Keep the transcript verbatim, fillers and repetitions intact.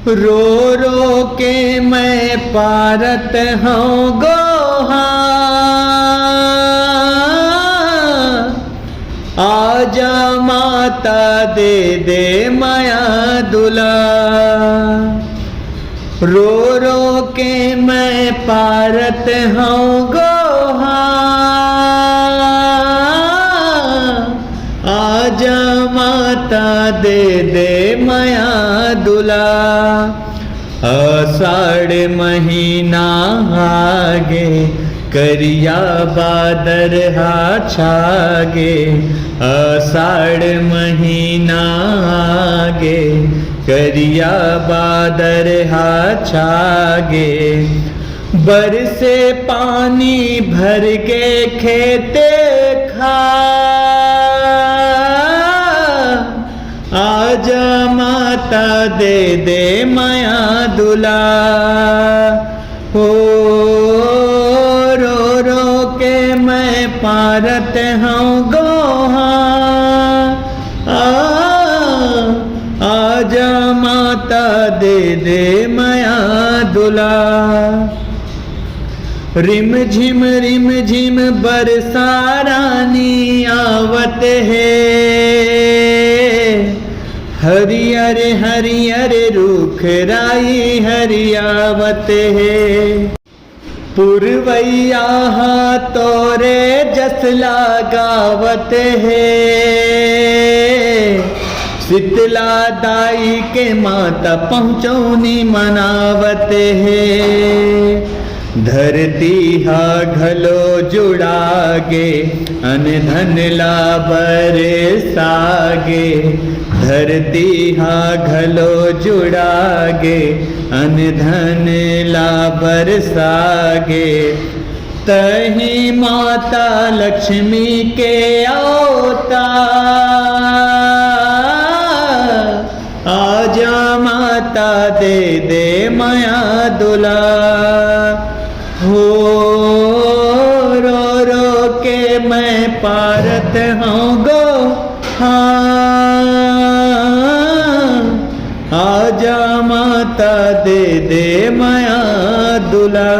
रो रो के मैं पारत हूँ गोहा, आजा माता दे दे मया दुला। रो रो के मैं पारत हूँ गोहा, आजा माता दे दे मया दुला। आषाढ़ महीना आगे, करिया बादर हा छागे। आषाढ़ महीना आगे, करिया बादर हा छागे। बरसे पानी भर के खेते खा, आजा माता दे दे मया दुला। हो रो रो के मैं पारत हूँ गोहा, आ, आजा माता दे दे मया दुला। रिम झिम रिम झिम बरसा रानी आवत हे, हरियर हरियर रूख राई हरियावत हे। पुरवैया हा तोरे जस लगावत हे, शीतला दाई के माता पहुँचौनी मनावत हे। धरती हा घलो जुड़ागे, अन धन ला बरसागे। धरती हा घलो जुड़ागे, अन धन ला बरसागे। तही माता लक्ष्मी के अवतार, आजा माता दे दे मया दुला। हो रो रो के मैं पारत हूँ गोहा, आजा माता दे दे मया दुला।